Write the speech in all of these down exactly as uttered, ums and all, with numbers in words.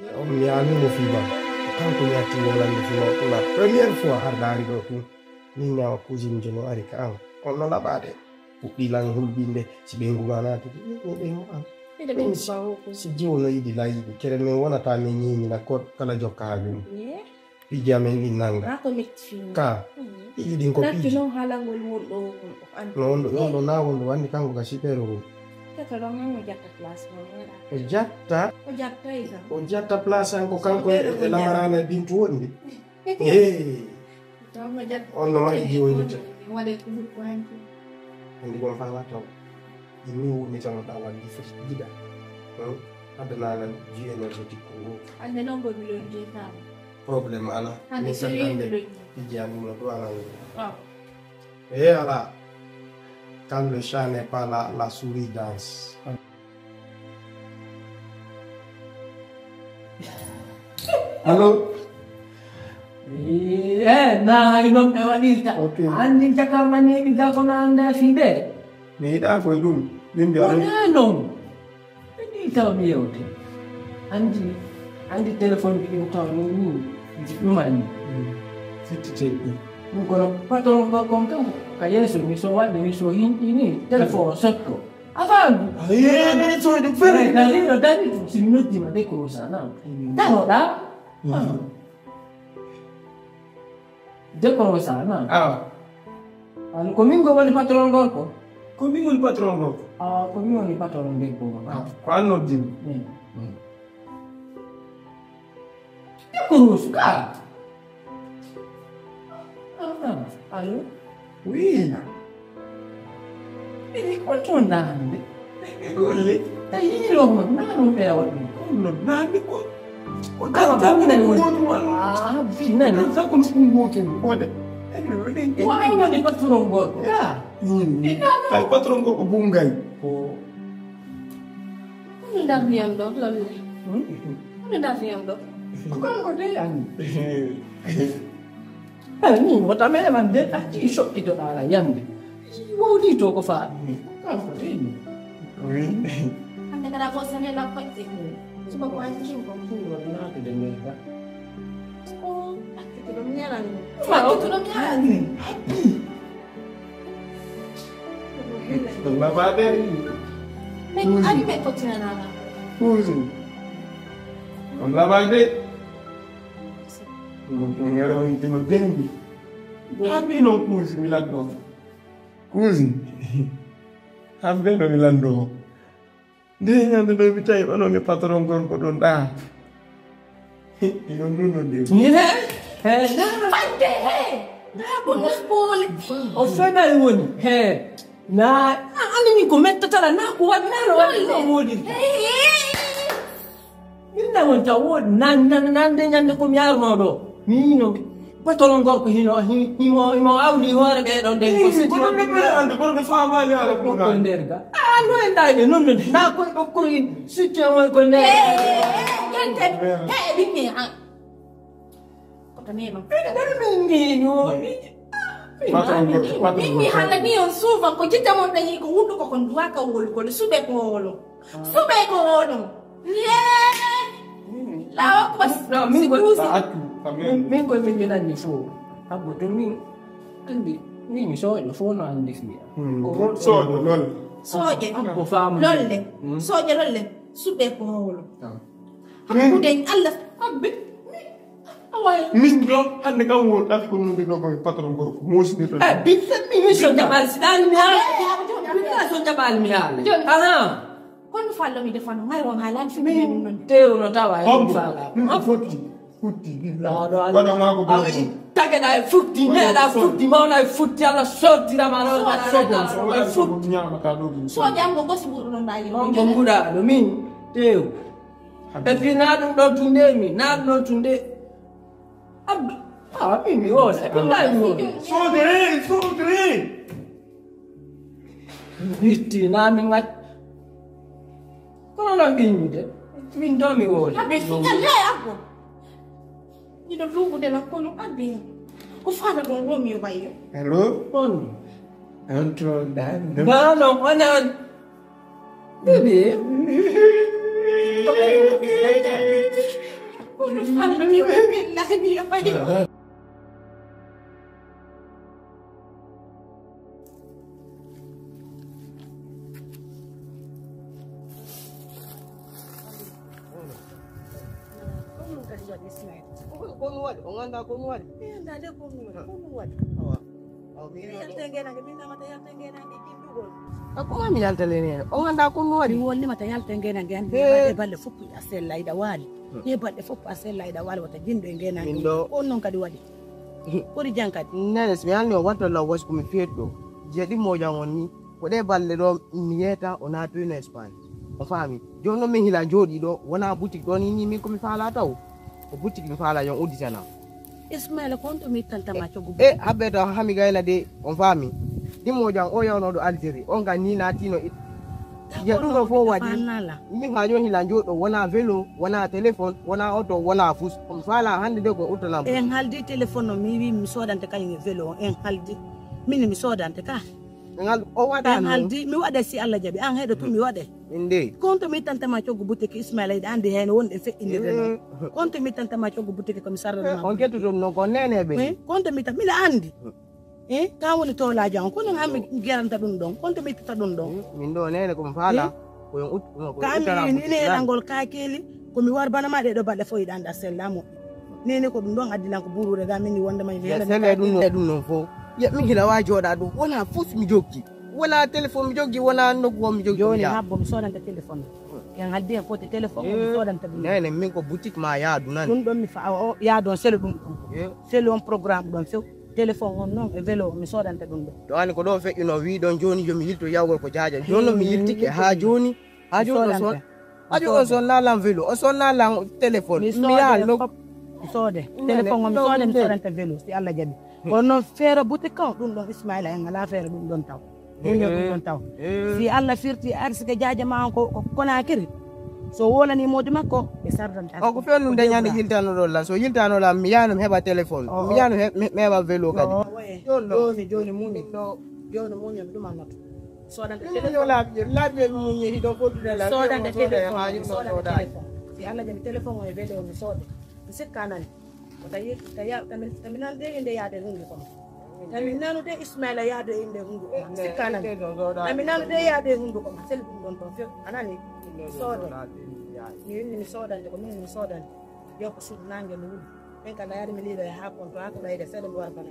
On mi yaami mo fii ma. Ko kanko mi atti wolande fii ma pour la première fois har daari ɗo tun. Min ñawa cousine jono ari ka an. On no laɓaade. Puɗɗi lan hulɓinde si ɓe nguma naati. Min ɓe nguma an. Ɓe ɓe nguma o ko. Si jiwo no yiɗi la yiɗi. Kere min wonata min ñiñina ko kala jokka haaju. Piji amen ɗin nanga. Haa ko metti fii. Ka. Piji ɗin ko piji. Nattu non haalangol wonɗo on. No wonɗo, wonɗo na wonɗo wandi kanko ka sipero o. Kata ɗon an o jatta place mo waɗa. O jatta? O jatta e kam. O jatta place an ko kanko e, e lamarana bintu wonde. Ee. On no waɗi jiwoyde. Waɗe ko ɓuri ko hanki. Andi kon faa watta o. Ɗin ni woni tan ɗa waddi foti jiɗa. Hmm? Addanaa lan ji énergétique ko ngo. Hannde noon ko mi lojji kam. Problème ala. Hannde min sérieux kadi mi lojji. Piji am no ɗo ala ngo. Waaw. Eh, ala. Quand le chat n'est pas là, la souris danse. Allo? Eh, na hay noon ɓe waɗirta. Ok. Anndi jakarma ni ɓe ga kono annda fii ɓe. Mi yiɗaa koye ɗum. Min mbiya ɗum. Wonaa noon. Ɓe ni taw mi yewte. Anndi, anndi téléphone ɗi ɗum taw ɗum ni. Ndi ɗumani. Fittite ɗum. Ɗum kono patron ko kon kam ka yeeso mi so waɗde mi so hinɗini téléphone sotto. Avant. Aye, so ɗum fere. Dari no dari ɗum si mi noddi ma de ko sana. Daro da. Dekoro sana. Awa. Ano ko min go woni patron gorko? Ko min woni patron gorko? Awa ko min woni patron debbo. Ko an noddimi. Dekoro suka. Allo? Oui. Ɓe ko to nande. Ɓe golle. Tawi ɗo mo nanu ɓe waɗi. Kono nande ko. Ko kala tan ko goto wala. Ah, bi nani. Sa ko ɗum goto wode. Ko ay woni patron goto. Ya. Ay patron goto bungay. Ko. Ko ndar ndiyam ɗo lolle. Ko ndar ndiyam ɗo. Ko kanko de ani. Eh, min wota meɗe man de, a tii soɓɓitoɗa ala yande. Wowli to ko faa. Kanko de ni. Oui. Hande kada ko sene la koyte. Suba ko an jin ko. Ɗum waɗi naatude nde ka. Ko akkude ɗum ñalani. Ko akkude ɗum ñalani. Ɗum labaade. Men ari ɓe ko tinanama. Kuusi. Ɗum labaade. Ɗum ñalawin tino dendi. Hambi noon kuusi mi lanndoo. Kuusi. Hambe no mi lanndoo. Nde ñande ɗo mi tawi onon e patron gorko ɗon ɗaa. Ino nuno nde. He, he, na. Fande, he. Na ko na boole. O fenay woni. He. Na, na ani min ko mettatala, na ko waɗi, na no waɗi, no moodi. He, he. Min na wonta woodi nan nan nan de ñande ko mi yarno ɗo. Mi yino patron gorko hino hi- himo himo awdi hoore ɓe ɗon de. Ko siti ko ɗum ɓe ande ko ɓe faamaali ala ko ko nder ga. Ah no en dayde non non na ko ko ko siti mo ko nder. Yente he ɓiɓɓe an. Ko to mema. Ɓe ɗon min ni no. Patron gorko, patron gorko. Min mi haalani on souvent ko jitta mon dañi ko hunduko kon duwaka wol ko suɓe ko wolo. Suɓe ko oɗo. Yee. Lawa ko. Non, min ko a attu kam. Min ko min mi nanni fo. Abbo to min andi min mi sojo fo no andi fi. Ko sojo lol. Soje. Abbo faamu. Lolle. Soje lolle. Suɓe ko wolo. Hakkude Allah abbe. Min ɗo hannde kam won ɗafi ko min ɗo koye patron gorko mosini ɗo. Eh, bitta mi so jaɓal si ɗaani mi haala. Bitta so jaɓal mi haala. Aha. Kono fallo mi defano ngai won haalan fi min non. Teeru no tawa e faala. Min fotti. Futti billahi. Waɗa ma ko bolo. Tageɗa e futti neɗa futti mawna e futti Allah sottira ma ɗo. Sobo sobo ñama ka ɗo. So jango gosi ɓurɗo ɗon ɗa yimɓe. On ko mbuɗa ɗo min teew. Et puis na ɗum ɗo tunde mi na ɗum ɗo tunde. Abdu. Ah, min mi wooda. Billahi mi wooda. Sodre, sodre. Itti na min ngat. Kono na min mi de. Min do mi wooda. Abi fi alle abbo. Ni do lugu de la kono abi. Ko fana don Romeo bayo. Hello? On. Anto dan. Ba no onan. Bibi. Billahi, mi yeɓay. Ko ɗum kadi waɗi, Ismail. Ko, ko ɗum waɗi? On anndaa ko ɗum waɗi? Mi anndaa de ko ɗum waɗi. Ko ɗum waɗi? Awa. Awa, mi mi yalta e ngeenaange, min namata yalta e ngeenaange, jinndugol. A, ko maa mi yalta le neene? On anndaa ko ɗum waɗi? Mi wonnimata yalta e ngeenaange, anndi. Hee. Ɗe balɗe fof a sellay ɗa waali. Hmm. Ɗe balɗe fof a sellay ɗa waali, wata jinndu e ngeenaange. Min ɗo. Ko on noon kadi waɗi. Kori jan kadi. Neene, so mi haalni o watto law wasi ko mi feetu ɗo. Jeeɗi mo jan on ni. Ko ɗe balɗe ɗo mi yeeta o naatoyno Espagne. O faami. Jooni noon min hila jooɗii ɗo, wonaa boutique ɗo ni, ni min ko mi faalaa taw. Ko boutique mi faalaa yon udditana. Ismaila, ko honto mi ittantama coggu? E, habbe taw haa mi gayna de, on faami. Ɗimmo jan o yawnooɗo Algérie, on ga ni naatino it-, ya ɗum ɗo fof waɗi. Min haa jooni hila jooɗo, wonaa vélo, wonaa téléphone, wonaa oto, wonaa fus. Ko mi faalaa hannde de ko uttanam. En haaldi téléphone o, mi wi mi soodante kañum e vélo o, en haaldi. Min mi soodante ka. Ngal o waɗa en noon. Haldi, mi waɗa si Allah jaɓi. An heɗo tun mi waɗa. Inde. Konto mi tantama coggu butiki Ismaila, iɗa andi heen wonɗen feƴƴinirde noon. Mm. Konto mi tantama coggu butiki ko mi sarrana ma. Eh, on kettuɗon noon ko neneɓe. Eh, konto mi tan, miɗa andi. Mm. Eh, ka woni toolaajo an, kono an mi geranta ɗum ɗon. Konto mi ittata ɗum ɗon. Mm, min ɗo nene ko mi faala. Eh? Ko yon ut-, ko ka mi utara ni butiki ne lan. Ɗangol ka keeli, ko mi war bana ma ɗe ɗo baɗa fof iɗa anda sella mo. Nene ko ɗum ɗon addi lan ko buruure ga min ni wonde ma mi Ya hela mi sele ka ɗum keeli. No, ɗum non fof. Ya min hila wa jooɗa ɗo. Wona fus mi joggi. Wona téléphone mi joggi, wona nokku o mi joggi. Jooni ɗum ya. Habbo mi soodanta téléphone. En haldi en fof te téléphone o mi Eh, soodanta ɗum. Nene min ko boutique ma yaadu nan. Ɗum ɗon mi fa-, o, o, yaadu on selo ɗum ɗon. Eh. Selo on programme ɗon few. Téléphone on noon e vélo mi soodanta ɗum ɗo. To ani ko ɗo feƴƴuno wi ɗon jooni yo mi yilto yawgol ko jaaja. Jooni noon mi yiltike haa jooni. Haa jooni o soodanta. Abi o sonna lan vélo, o sonna lan téléphone. Mi soode. Mi soode. Nene, téléphone o mi soode, mi soodanta vélo, si Allah jaɓi. Kono noon feere boutique kan, ɗum ɗon Ismaila en alaa feere ɗum ɗon taw. Ɗum ɗon, ɗum ɗon taw. Eh. Si Allah firti arsike jaaja ma on ko, ko Konakiri. So wolani moodi makko, ɓe sardanta. O ko feewnu nde ñande yiltanoɗo lan. So yiltano lan, mi yaano mi heɓa téléphone. Oh, mi yaano he-, mi, mi heɓa vélo kadi. Oh, ouais. Jooni, jooni, jooni muñi. Jooni muñi, mi ɗum annoto. Soodante téléphone. Yo laaɓi, laaɓi e muñi, hiɗo fottude lan. Soodante téléphone, soodante téléphone. Si Allah jaɓi téléphone o e vélo o mi soode. Mi sikka nani. Ko tawi, tawi, tawi, tawi nan de inde yaade hunde ko. Tami nanude Ismaila yaadu e innde hunnduko ma, mi sikkanan. Tami nanude yaadu e hunnduko ma, sel ɗum ɗon ɗon few. A nani? Mi sooda. Mi winndi mi soodante, ko min mi soodante. Yo ko suudu naange no wuli. Min kala yaade mi liiɗo e haa konto, haa ko ɓayde seeɗa mi wara bana.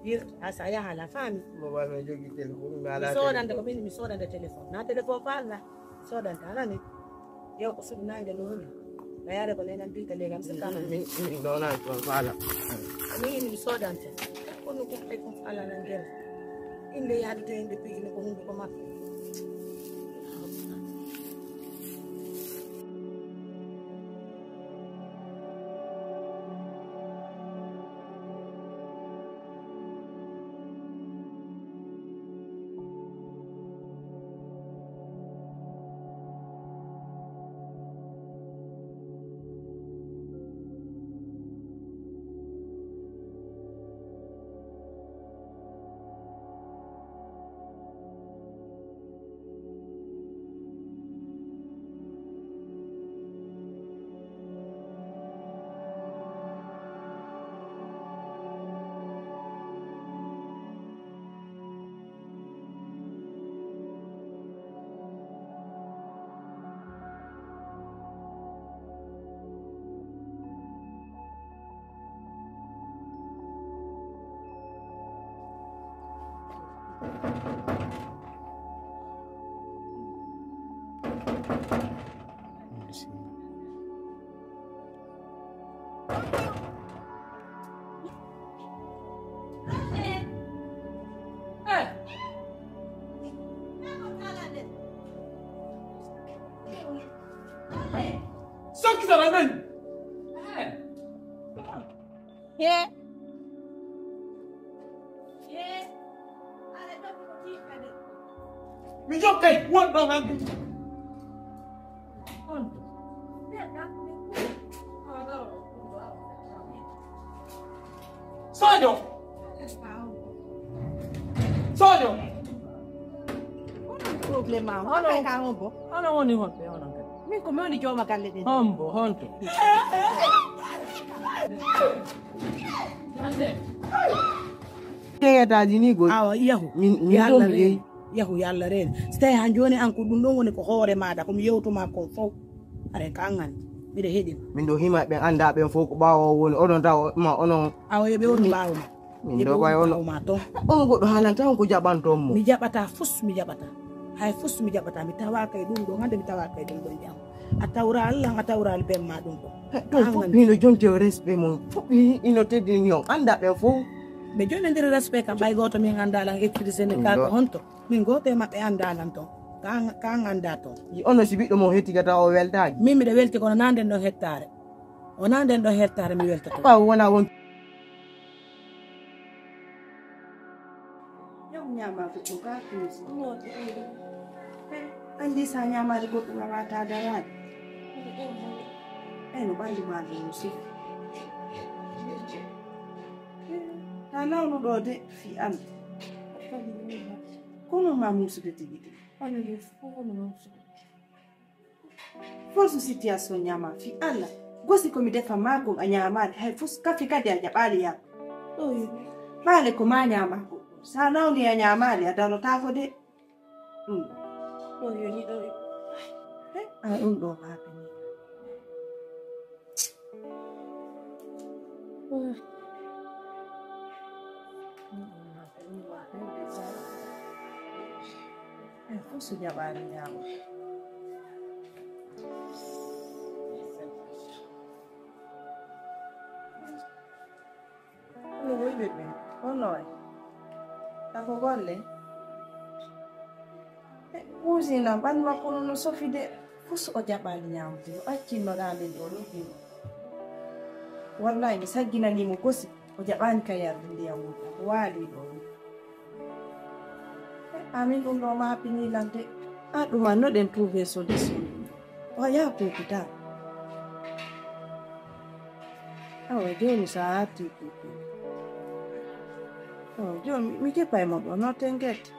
Yir, a sa yaha la faami. Mi soodante ko min mi soodante téléphone. Na téléphone faalna. Soodante, a nani? Yo ko suudu naange no wuli. Na yaade ko nenan binta leegam si kala. Min, min ɗo na ko faala. Min mi soodante. Ko no ko ay ko faala nan gel. Innde yaadude innde piiji no ko hunnduko makko. Sankisara nani? He. He. Mi jokkay wonɗo hanki. Sojo! Sojo! Problème ma, hono ka hombo? Hono woni honɓe onon kadi? Min ko mi woni jooma galle ɗen. Hombo, honto? Teyataji ni gol. Awa, yahu. Min, min Yalla ɗon reen. Yahu, Yalla reen. So tawi haa jooni an ko ɗum ɗon woni ko hoore maaɗa, ko mi yewtu ma ko fof. Are ka an an. Miɗo heɗin. Min ɗo hima ɓen annda ɓen fof ko ɓaawo woni. Onon taw ma onon. Awa, yo ɓe woni ɓaawo ma. Min ɗo ɓay on. Ɓaawo ma ton. On goɗɗo haalanta on ko jaɓanton mo. Mi jaɓata fus, mi jaɓata. Hay fus mi jaɓata. Mi tawaaka e ɗum ɗon. Hannde mi tawaaka e ɗum ɗon jam. A tawra Allah, a tawra ben ma ɗum ɗon. Ɗum fof min ɗo jonti o respect mum. Fof ino teddini on. Annda ɓen fof. Ɓe jonondiri respect kam ɓay gooto min annda lan ettude sene ka ko honto. Min gooto e maɓɓe annda lan ton. Ka an, ka an annda ton. Ono si ɓiɗɗo mo hettigata o weltaaki. Min miɗo welti kono na nden ɗon hettaare. Wonaa nden ɗo hertaare mi weltoto. Ɓaawo wonaa won. Yaw ñaama goɗɗo gaa kuusi. Anndi sa ñaamaade goɗɗo a waata daraade. Ey no ɓanndu maa ɗum no sufi. Ta nawnu ɗo de fi an. Kono ma muusude tigi tigi. Fo so situation ñaama fi Allah. Gosi ko mi defa ma kon a ñaamaali hay fus kafe kadi a jaɓaali yaako. Ɓaale ko ma ñaama ko. Sa nawni a ñaamaali a darotaako de. Ɗum ɗo. Ay ɗum ɗo ma. Ay fof so jaɓaani ñaama. Kono woyɓe ɓe kono waɗi tako golle. Kuusina ɓanndu makko no no sofi de. Fof o jaɓaani ñaamde o accitno ɗaa min ɗo luggiima. Wallahi mi sagginanii mo gosi o jaɓaani ka yarde ndiyam mum o waali ɗo. Amin ɗum ɗo maapinii lan de. A ɗuman no ɗen trouver solution. O yaha hôpital. Awa jooni so a artii kuuɓe. Awa jooni mi jeppa e moɗo no tenget.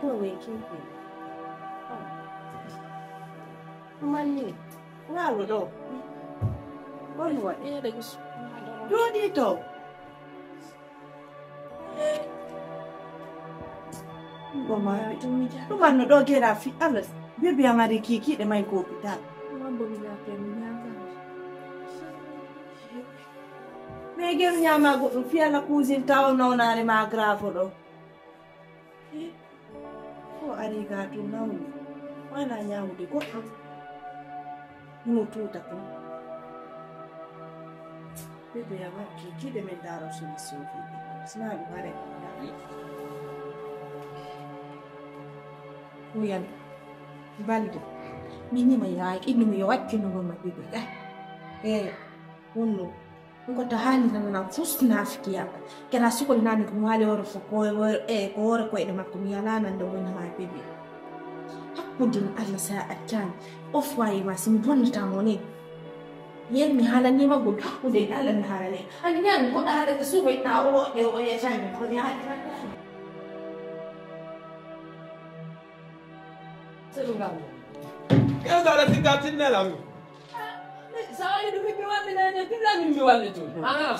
Ko wen kinkin. Manni. Ngaalo ɗo. Boni waɗi. Jooɗii to. Ɗumanno ɗo gera fi Allah. Bibi amari kikiɗe may ko hôpital. Mais geru ñaama goɗɗum fi Allah cousine taw nawnaare ma grave ɗo. Ko ari ga to nawni. Wala ñamude goɗɗum. Himo tuuta ko. Bebe ya wakki kide men daro solution fi. Sina ɗum hare. Oyal. Balde. Minima ya inumi yo wakki no ma bebe. Eh. Wonno. Ko to haali tan nan fus naafikiya. Kera sukol nani ko haali woro fo ko e ko woro ko e makko mi ala nan do woni ma bebe. Hakkunde no Allah sa accani. O fwayi ma sin bonnata mo ne. Yen mi halani ma go hakkunde Allah mi halani. Ani nyan ko da hada suko ina o e o e jani ko ya. Seɗum gam. Ɓe dara sikka tinnela mi. Sa waɗi ɗum mi wallina ne tilla min mi walli tun. Ah.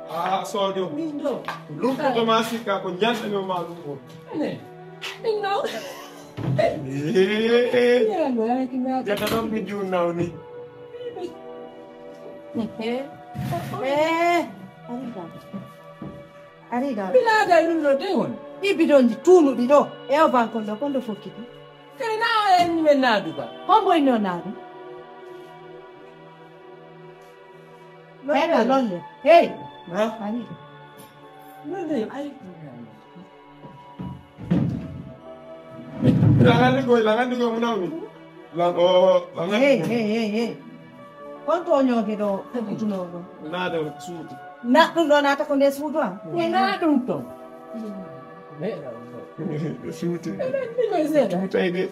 Ah, sojo. Min do. Luttuɗo ma sikka ko janɗano ma ɗum ko. Ne. Min do. Eh. Jata ɗon mi junnawni. Eh. Eh. Ari ga. Ari ga. Bilaagal ɗum ɗo dey won. Ɗi bidonji tuunuɗi ɗo e o bankon ɗo kon ɗo fokkiti. Kadi na o enni men naaduga. Hombo inni o naadu? Hey, lolle. Hey. Ari. Lolle ay. Langandi koy, langandi koy munawni. Lang o, langandi. Hey, hey, hey, hey. Kon to ñooge ɗo, ko kutuno ɗo. Naada suudu. Na ɗum ɗo naata ko nde suudu am. Ko na ɗum to. Suudu. Ɗum tawi de.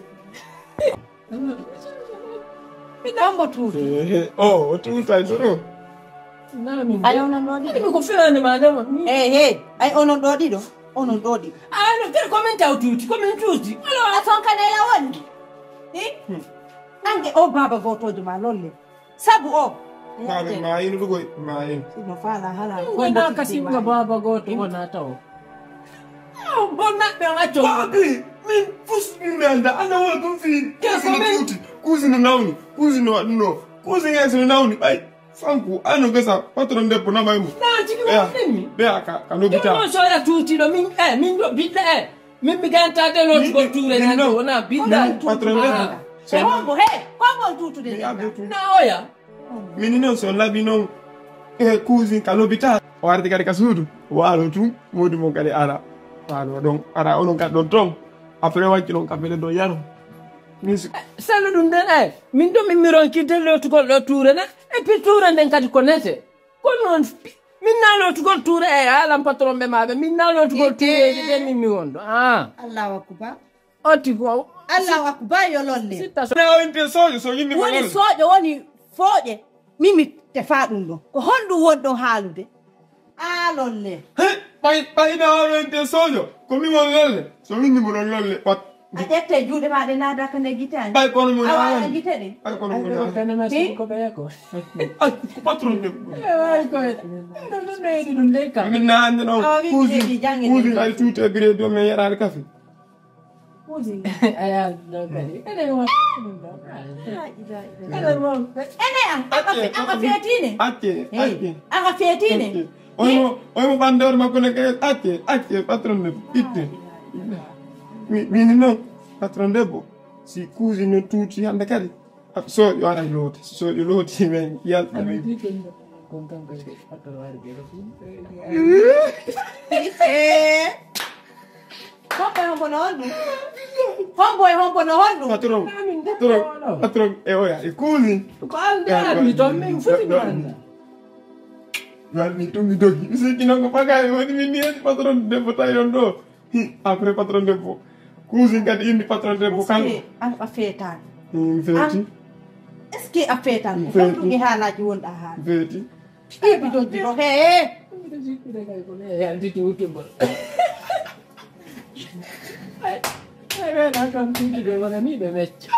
Mi ɗambo tuuti. Eh, eh. Oh, o tuutay to ɗo. Ay onon ɗo ɗiɗo. Ko firande ma dama. Eh, eh. Ay onon ɗo ɗiɗo. Onon ɗo ɗiɗo. Ano kadi ko min taw tuuti, ko min tuuti. A fonkanela woni. Eh? Ange o baba gotojo ma lolle. Sabu o. Maa min, maa inu ɗugoy, maa inu. Sino fala hala. Wona kasi nga baba goto wona taw. Bon naɓɓe on acco. Abi, min fus min mi anda, anda wala ɗum fi. Kuusi no tuuti, kuusi no nawni, kuusi no waɗuno, kuusi ngeesi no nawni ɓay. Sanku, ano gasa, patron debbo na ɓay mo. Na tigi wonɗen mi. Ɓe aka, ka lobita. Ɗum o soya tuutiɗo min, eh, min ɗo biɗɗa, eh. Min mi ganta de lotugol tuure nan ɗo wona bidda. Patron de. E hombo he, ko ngol tuutude de. Na oya. Mini noon so labi noon e kuusin ka lobital. O arti kadi ka suudu waalo tun, modi mon kadi ara waalo ɗon, ara onon kadi ɗon ton. Après waccu ɗon ka fele ɗon yano. Min si- Selu ɗum ɗen ay. Min ɗo min mironkirde lotugol ɗo tuure na. Et puis tuure nden kadi ko nete. Kono noon min naalotugol tuure e alan patron ɓe maɓe min naalotugol tuureji ɗe min mi wondo a allahu akubar otti ko allahu akubar yo lolle na o inte sojo so yimmi woni sojo woni fooƴe mimi te fa ɗum ɗo ko honɗum won ɗon haalude a lolle ɓay ɓayna o inte sojo ko min won lolle so winni mo ɗon lolle pat A ƴettay juuɗe ma ɗe naada ka nder gite an. Ɓay kono mo Awa naala. Ƴettede. Ɓay kono mo naala. Tene merci ko ɓe ko. Ay ko patron de. Ay ko. Ɗum ɗum ɓeydi ɗum de ka. Min na hande ɗon kuusi kuusi ay tuute bire do me yaraade kafe. Kuusi. Aya ɗo kadi. Ene wa. Ene wa. Ene an. Aka fetine. Acce. Acce. Aka fetine. Oymo oymo ɓandoor makko ne kay acce acce patron ne itte. Mini noon patron debbo si kuusi no tuuti hannde kadi. Sooƴo aray looti sooƴo looti men yalta men. Hombo e hombo no honɗum? Hombo e hombo no honɗum? Patron, patron, patron e oya e kuusi. Ko an de armi toon min foti mi annda. Wal min tumi dogi mi sikki noon ko bagay woni min ni en patron debbo tawi on ɗo. Hi, après patron debbo kuusin kadi indi patron debbo kan. An a feetaani. Mi feeti. Est-ce que a feetaani? Honɗum e haalaaji wonɗa haala? Mi feeti. Eɓi doggi ɗo hee. Ɓeɗa kam tuutude wona ni ɓe mecca.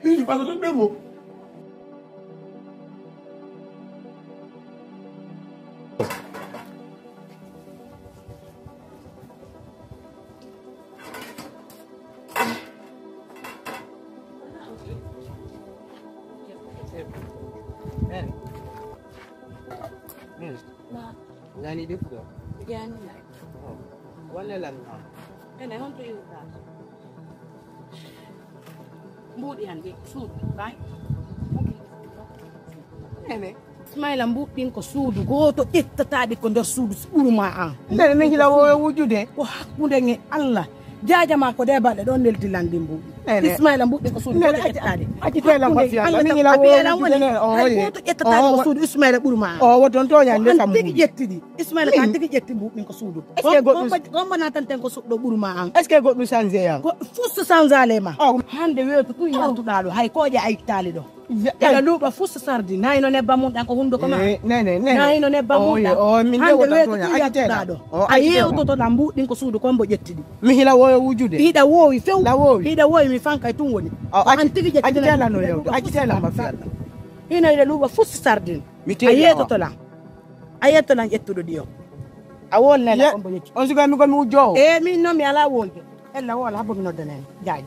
Min mi ɓadata ɓe mo. Nani defuɗo? Jani. Walla lan ma. Ene honto iwta. Mbuuɗi an ɗi suudu bay. Ene. Ismaila mbuuɗi ɗin ko suudu gooto ƴettataɗi ko nder suudu ɓuru ma an. Nden ne hila woyo wujude. Ko hakkunde nge Allah. Jaaja ma ko de balɗe ɗon neldi lanndi mbuuɗi. Ismaila mbuuɗi ko suudu goɗo ƴettaade. Accitela mafia. Min ila wowude. Hay goto ƴettata ko suudu Ismaila ɓurma. O wodon to yande kam. Tigi ƴettidi. Ismaila ka tigi ƴetti mbuuɗi ko suudu. Est-ce que goɗɗum gomba natanten ko suɗɗo ɓurma an. Est-ce que goɗɗum changé ya? Ko fusu sanzale ma. Hande weetu tun yaltuɗa ɗo hay koje a ittali ɗo. Ega luuɓa fuu so sardi na hino nebbam mum ɗan ko hunduko ma. Na hino nebbam mum ɗan hande weetu ɗum yaltuɗa ɗo a yewtoto ɗan mbuuɗin ko suudu kon mbo ƴetti ɗi. Mi hila woyo wujude. Hiɗa wowi few. Hiɗa wowi mi fankay tun woni. Ko an tigi ƴetti. Accitela no yewde. Accitela ma fiyalla. Hino hiɗa luuɓa fuu so sardin. A yewtoto lan. A yetto lan ƴettuɗo ɗi o. A wolnela on mbo ƴetti. On suka mi ko mi wujjowo. E min noon mi ala wolde. Ella woola habbo mi noddanani jaaji.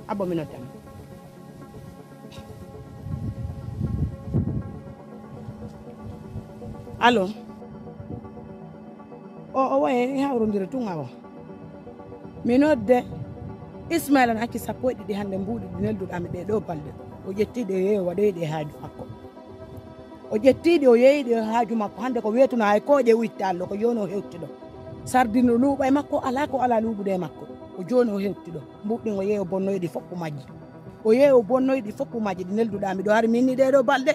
Habbo mi noddanani. Allo. O o waye e hawrodire tun awa. Mi nodde. Ismaila no acci sappo e ɗiɗi hannde mbuuɗi ɗi nelduɗami ɗe ɗo balɗe. O ƴettiɗe o yeewi waɗoyɗe e haaju makko. O ƴettiɗi o yeeyiɗi e haaju makko hannde ko weetuno hay kooƴe o itti allo ko jooni o hewtiɗo. Sardino luuɓa e makko alaa ko alaa luuɓude e makko. Ko jooni o hewtiɗo. Mbuuɗi ɗin o yeeyi o bonnoyi ɗi fof ko majji. O yeeyi o bonnoyi ɗi fof ko majji ɗi nelduɗaa mi ɗo hari min ni ɗee ɗoo balɗe.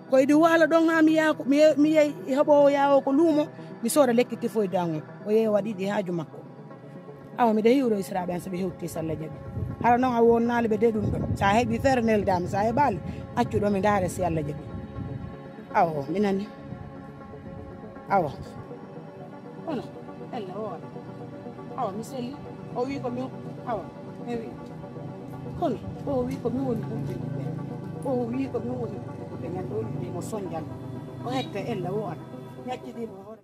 Ko e ɗi waalo ɗon haa mi yaha ko mi yehi mi yehi heɓoowo yaawo ko luumo mi sooda lekki tifoyda ngon. O yeeyi o waɗi ɗi haaju makko. Awa miɗa hiwro Israaɓe an so ɓe hewti so Allah jaɓi. Hara noon a wonnaali ɓe de ɗum ɗo. So a heɓi feere neldaami so a heɓaali accu ɗo mi ndaare si Allah jaɓi. Awa mi nani. Awa. Kono ella o waɗa. Awa mi selli o wi ko min awa. Ewi. Kono o wi ko min woni ɓurɗinɓe ɓe. O wi ko min woni ɓurɗinɓe ɓe. Ñande o yiɗi mo sonjan. O hetta ella o ana. Ñaccidi mo.